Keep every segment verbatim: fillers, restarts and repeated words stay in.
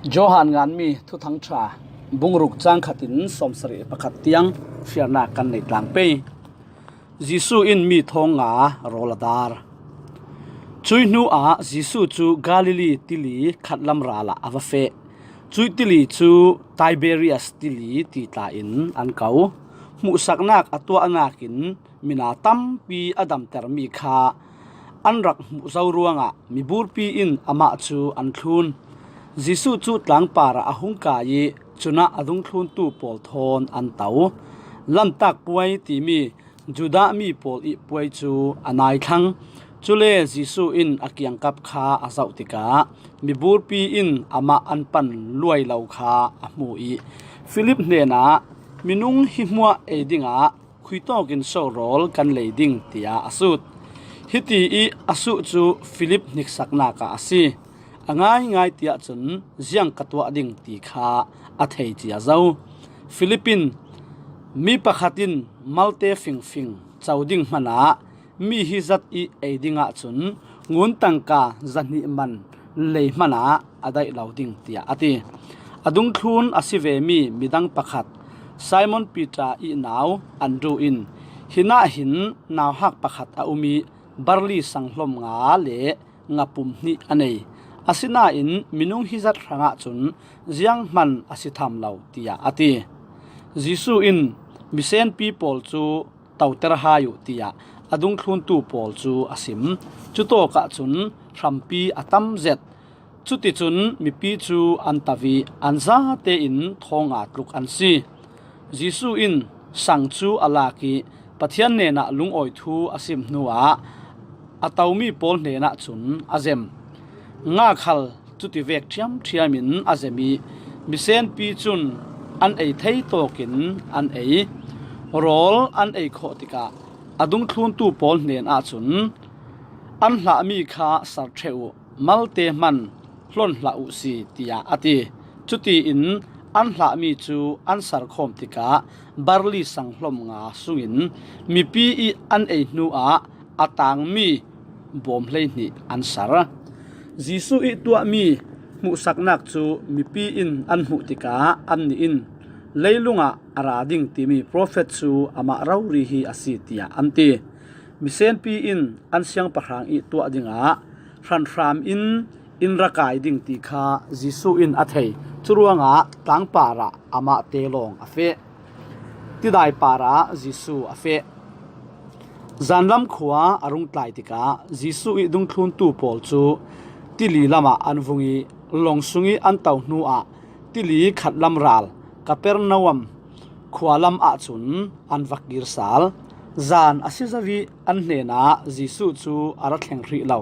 Johan nganmi Thuthangṭha, bung ruk cang khatin sawmsarih pakhat tiang fialnak kan nei tlang pei. Jesuh in mi thawng nga rawl a dar. Cuih hnuah Jesuh cu Galilee tili khatlam ralah a va feh. Cuih tili cu Tiberias tili ti tla in an ko. Hmuhsaknak a tuahnak in mina tampi a damtermi kha an rak hmuh zo ruangah miburpi in amah cu an thlun. Jesuh cu tlangpar ah a hung kai ih cunah a dungthluntu pawl thawn an to. Lantak puai timi Judah mi pawl ih puai cu a nai thlang. Cule Jesuh in a kiangkap kha a zoh tikah miburpi in amah an pan luai lo kha a hmu ih Filip hnenah, "Minung hi hmuah ei dingah khuitawk in so rawl kan lei ding," tiah a sut. Hiti ih a suh cu Filip hniksaknak ah a si. A ngaingai tiah cun ziang ka tuah ding ti kha a thei cia zo. Filip in, "Mi pakhat in malte fingfing co ding hmanah mi hi zat ih ei dingah cun ngun tangka zahnih man lei hmanah a daih lo ding," tiah a ti. A dungthlun a si vemi midang pakhat, Simon Peter ih nau Andrew in, "Hinah hin nauhak pakhat a um ih barli sang hlom nga le ngapum hnih a nei. Asinain minung hi zat hrangah cun zianghman a si tham lo," tiah a ti. Jesuh in, "Misenpi pawl cu toter hai uh," tiah a dungthluntu pawl cu a sim. Cutawkah cun hrampi a tam zet. Cuticun mipi cu an to ih an zate in thawng nga tluk an si. Jesuh in sang cu a lak ih Pathian hnenah lungawi thu a sim hnuah a tomi pawl hnenah cun a zem. Nga khal cuti vek ṭhiamṭhiam in a zem ih misenpi cun an ei thei tawkin an ei. Rawl an ei khawh tikah a dungthluntu pawl hnenah cun, "An hlahmi kha ser ṭheh uh, malte hman hlon hlah uh si," tiah a ti. Cutiin an hlahmi cu an serkhawm tikah barli sang hlom nga sungin mipi ih an ei hnuah a tangmi bawm hleihnih an ser. Jesuh ih tuahmi hmuhsaknak cu mipi in an hmuh tikah annih in, "Leilungah a ra ding timi profet cu amah rori hi a si," tiah an ti. Misenpi in an siangpahrang ih tuah dingah hranhram in in ra kai ding ti kha Jesuh in a thei. Curuangah tlangpar ah amah te lawng a feh. Tidai par ah Jesuh a feh. Zanlam khua a rung tlai tikah Jesuh ih dungthluntu pawl cu tili lamah an vung ih lawng sungih an to hnuah tili khatlam ral Kapernaum khua lam ahcun an va kir sal. Zan a si zo ih an hnenah Jesuh cu a ra thleng hrih lo.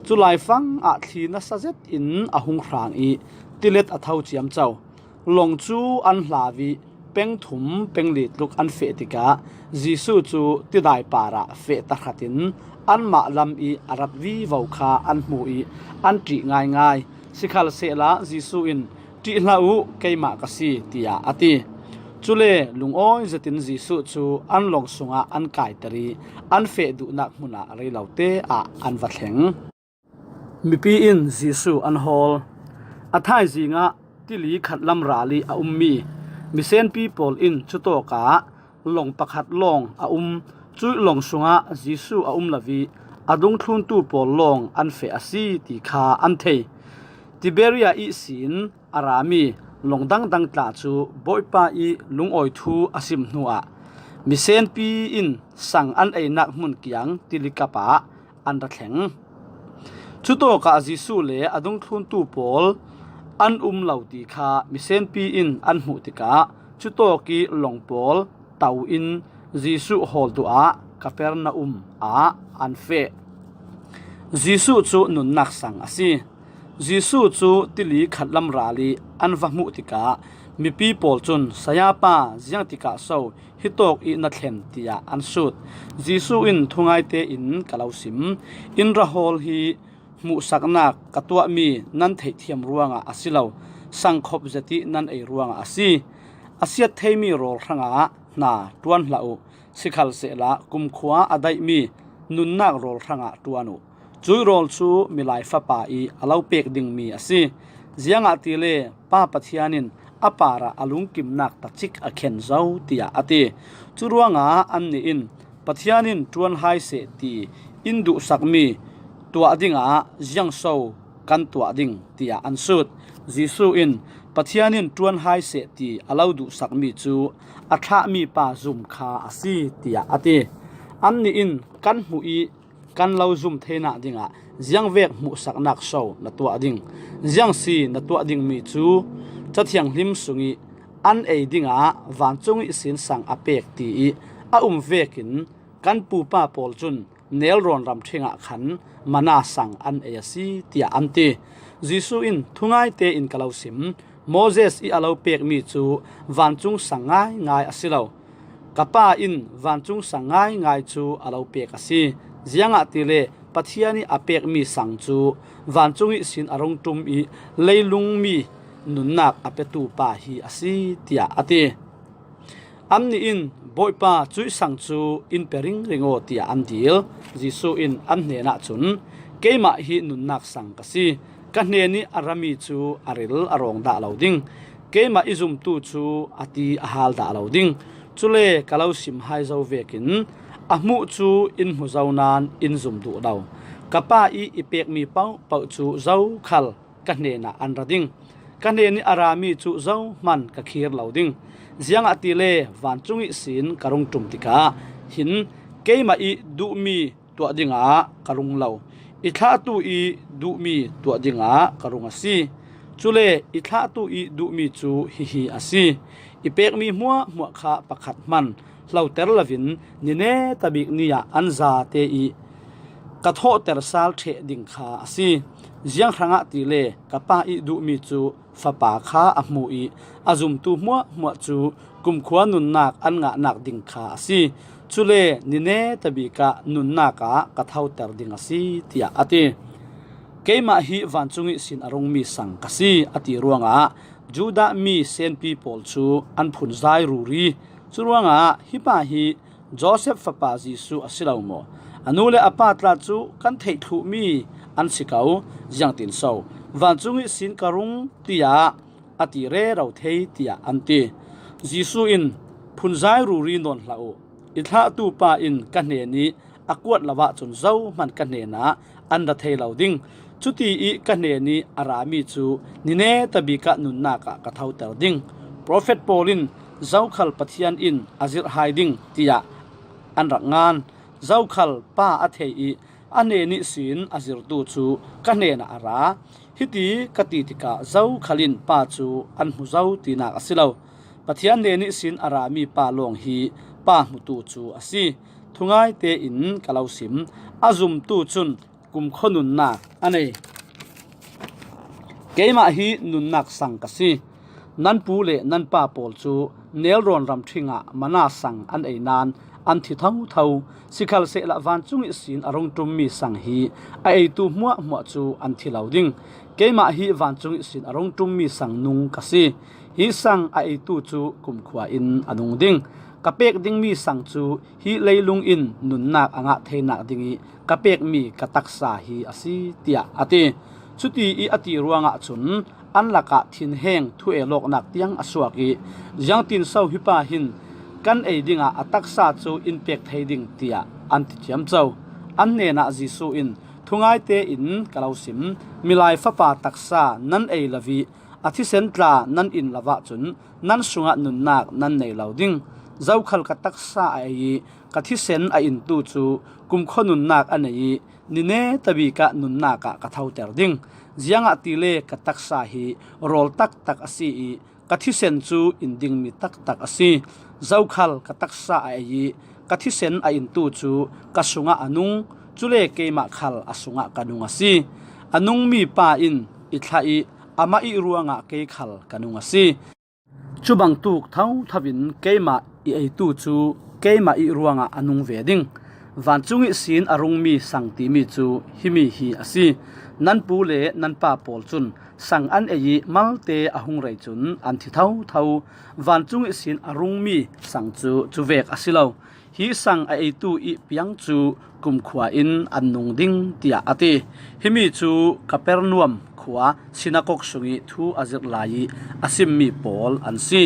Cu laifang ah thli nasa zet in a hung hrang ih tilet a tho ciamco. Lawng cu an hlau ih peng thum peng li tluk an feh tikah Jesuh cu tidai par ah feh tahratin anmah lam ih a rat vivo kha an hmu ih an ṭih ngaingai. Sikhalsehla Jesuh in, "Ṭih hlah uh, keimah ka si," tiah a ti. Cule lungawi zetin Jesuh cu an lawng sungah an kaiter ih an feh duhnak hmun ah rei lote ah an va thleng. Mipi in Jesuh an hawl. A thaizing ah tili khatlam ral ih a ummi misenpi pawl in cutawkah lawng pakhat lawng a um. Cuih lawng sungah Jesuh a um lo ih a dungthluntu pawl lawng an feh a si ti kha an thei. Tiberia ihsin a rami lawng dangdang tla cu Bawipa ih lungawi thu a sim hnuah misenpi in sang an einak hmun kiang tili kap ah an ra thleng. Cutawkah Jesuh le a dungthluntu pawl an um lo ti kha misenpi in an hmuh tikah cutawk ih lawng pawl to in Jesuh hawl duh ah Kapernaum ah an feh. Jesuh cu nunnak sang a si. Jesuh cu tili khatlam ral ih an va hmuh tikah mipi pawl cun, "Sayapa, ziang tikah so hitawk ih na thlen?" tiah an sut. Jesuh in, "Thungai tein ka lo sim, in ra hawl hi hmuhsaknak ka tuahmi nan theihthiam ruangah a si lo, sangkhop zet ih nan ei ruangah a si. A siat theimi rawl hrangah hna ṭuan hlah uh, sikhalsehla kumkhua a daihmi nunnak rawl hrangah ṭuan uh. Cuih rawl cu Milai Fapa ih a lo pek dingmi a si. Ziangahtile Pa Pathian in a parah a lungkimnak tacik a khen zo, tiah a ti. Curuangah annih in, Pathian in ṭuan hai seh ti in duhsakmi tuah dingah ziangso kan tuah ding, tiah an sut. Jesuh in, Pathian in ṭuan hai seh ti a lo duhsakmi cu a thlahmi pa zum kha a si, tiah a ti. Annih in, kan hmuh ih kan lo zum theinak dingah ziangvek hmuhsaknak so na tuah ding? Ziangsi na tuah dingmi cu Ca Thianghlim sungih an ei dingah vancung ihsin sang a pek tiih a um vekin kan pupa pawl cun nelrawn ramṭhing ah khan mana sang an ei a si, tiah an ti. Jesuh in, thungai tein ka lo sim, Moses ih a lo pekmi cu vancung sang ngaingai a si lo. Ka Pa in vancung sang ngaingai cu a lo pek a si. Ziangahtile Pathian ih a pekmi sang cu vancung ihsin a rung ṭum ih leilungmi nunnak a petu pa hi a si, tiah a ti. Annih in, Bawipa, cuih sang cu in pe ringring aw, tiah an dil. Jesuh in an hnenah cun, keimah hi nunnak sang ka si. Ka hnenih a rami cu a ril a rawng dah lo ding. Keimah ih zumtu cu a ti a hal dah lo ding. Cule ka lo sim hai zo vekin a hmuh cu in hmu zo nain in zum duh lo. Ka Pa ih i pekmi paohpaoh cu zokhal ka hnenah an ra ding. Ka hnenih a rami cu zohman ka khir lo ding. Ziangahtile vancung ihsin ka rung ṭum tikah hin keimah ih duhmi tuah dingah ka rung lo. I thlahtu ih duhmi tuah dingah ka rung a si. Cule i thlahtu ih duhmi cu hihi a si: I pekmi hmuahhmuah kha pakhat hman hloter loin ni netabik ni ah an zate ih ka thawhter sal ṭheh ding kha a si. Ziang hrangah tile ka Pa ih duhmi cu Fapa kha a hmu ih a zumtu hmuahhmuah cu kumkhua nunnak an ngahnak ding kha a si. Cule ni netabik ah nunnak ah ka thoter ding a si, tiah a ti. Keimah hi vancung ihsin a rungmi sang ka si, a ti ruangah Judah mi senpi pawl cu an phunzai ruri. Curuangah, hi pa hi Josef fapa Jesuh a si lo maw? A nu le a pa tla cu kan theih thluhmi an si ko. Ziangtin so vancung ihsin ka rung, tiah a ti rero thei, tiah an ti. Jesuh in, phunzai ruri nawn hlah uh. I thlahtu pa in ka hnenih a kuat lo ahcun zohman ka hnenah an ra thei lo ding. Cuti ih ka hnenih a rami cu ni netabik ah nunnak ah ka thoter ding. Profet pawl in, zokhal Pathian in a zirh hai ding, tiah an rak ngan. Zokhal Pa a thei ih a hnen ihsin a zirtu cu ka hnenah a ra. Hiti ka ti tikah zokhal in Pa cu an hmu zo tinak a si lo. Pathian hnen ihsin a rami Pa lawng hi Pa hmutu cu a si. Thungai tein ka lo sim, a zumtu cun kumkhua nunnak a nei. Keimah hi nunnak sang ka si. Nan pu le nan pa pawl cu nelrawn ramṭhing ah mana sang an ei nain an thi thotho. Sikhalsehla vancung ihsin a rung ṭummi sang hi a eitu hmuahhmuah cu an thi lo ding. Keimah hi vancung ihsin a rung ṭummi sang nung ka si. Hi sang a eitu cu kumkhua in a nung ding. Ka pek dingmi sang cu hi leilung in nunnak a ngah theinak dingih ka pekmi ka taksa hi a si, tiah a ti. Cuti ih a ti ruangah cun an lakah thinheng thu-el awknak tiang a suak ih, ziangtin so hi pa hin kan ei dingah a taksa cu in pek thei ding, tiah an ti ciamco. An hnenah Jesuh in, thungai tein ka lo sim, Milai Fapa taksa nan ei lo ih a thisen tla nan in lo ahcun nan sungah nunnak nan nei lo ding. Zokhal ka taksa a ei ih ka thisen a intu cu kumkhua nunnak a nei ih ni netabik ah nunnak ah ka thoter ding. Ziangahtile ka taksa hi rawl taktak a si ih ka thisen cu in dingmi taktak a si. Zokhal ka taksa a ei ih ka thisen a intu cu ka sungah a nung, cule keimah khal a sungah ka nung a si. A nungmi Pa in i thlah ih amah ih ruangah kei khal ka nung a si. Cu bangtuk thotho in keimah i eitu cu keimah ih ruangah a nung ve ding. Vancung ihsin a rungmi sang timi cu himi hi a si. Nan pu le nan pa pawl cun sang an ei ih malte a hung rei cun an thi thotho. Vancung ihsin a rungmi sang cu cuvek a si lo. Hi sang a eitu i piang cu kumkhua in an nung ding, tiah a ti. Himi cu Kapernaum khua sinakok sung i thu a zirh lai i a simmi pawl an si.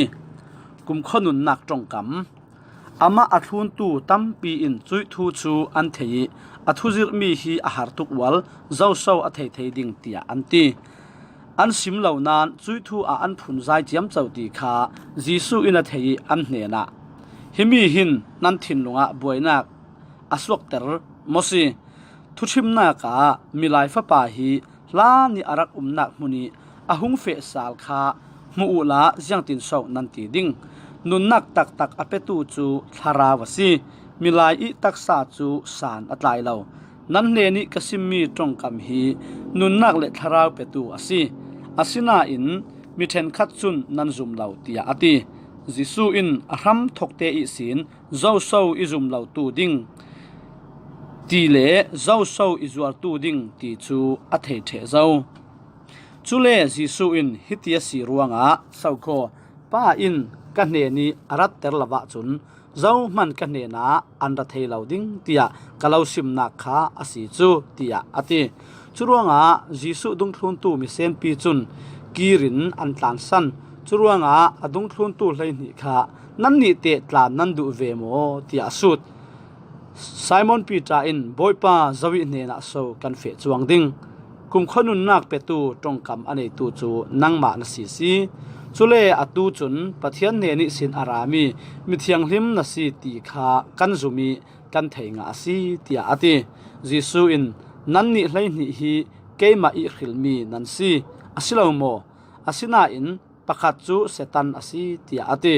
Kumkhua nunnak ṭongkam. Amah a thluntu tampi in cuih thu cu an thei i a thuzirhmi hi a har tuk ual, zoso a thei thei ding, tiah an ti. An sim lo nain cuih thu ah an phunzai ciamco ti kha Jesuh in a thei i an hnenah, "Himi hin nan thinlung ah buainak a suakter maw si? Thuṭhimnak ah Milai Fapa hi hlan i a rak umnak hmun i a hung feh sal kha hmuh uhla ziangtin so nan ti ding? Nunnak taktak a petu cu Thlarau a si. Milai i taksa cu san a tlai lo. Nan hnen i ka simmi ṭongkam hi nunnak le thlarau petu a si. Asinain mi ṭhenkhat cun nan zum lo," tiah a ti. Jesuh in, "A hram thokte ihsin zoso i zum lotu ding ti le zoso i zuartu ding ti cu a thei ṭheh zo." Cule Jesuh in, "Hiti a si ruangah, so kho, Pa in ka hnen i a ratter lo ahcun zohman ka hnenah an ra thei lo ding, tiah ka lo simnak kha a si cu," tiah a ti. Curuangah Jesuh dungthluntu misenpi cun kir in an tlansan. Curuangah a dungthluntu hleihnih kha, "Nannih teh tlan nan duh ve maw?" tiah a sut. Simon Peter in, "Bawipa, zo i hnenah so kan feh cuang ding? Kumkhua nunnak petu ṭongkam a neitu cu nangmah na si si. Cule atu cun Pathian hnen ihsin a rami mithianghlim na si ti kha kan zum i kan thei ngah a si," tiah a ti. Jesuh in, "Nannih hleihnih hi keimah i hrilmi nan si, a si lo maw? Asinain pakhat cu Satan a si," tiah a ti.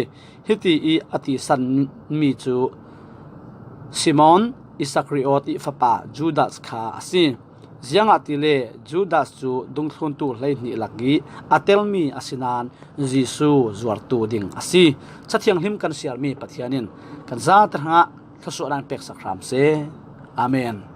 Hiti i a tisanmi cu Simon Iskariot i fapa Judas kha a si. Ziangahtile Judas cu dungthluntu hleihnih lak i a telmi a si nain Jesuh zuartu ding a si. Cathianghlim kan siarmi Pathian in kan zate hrangah thluasuahnak peksak hram seh. Amen.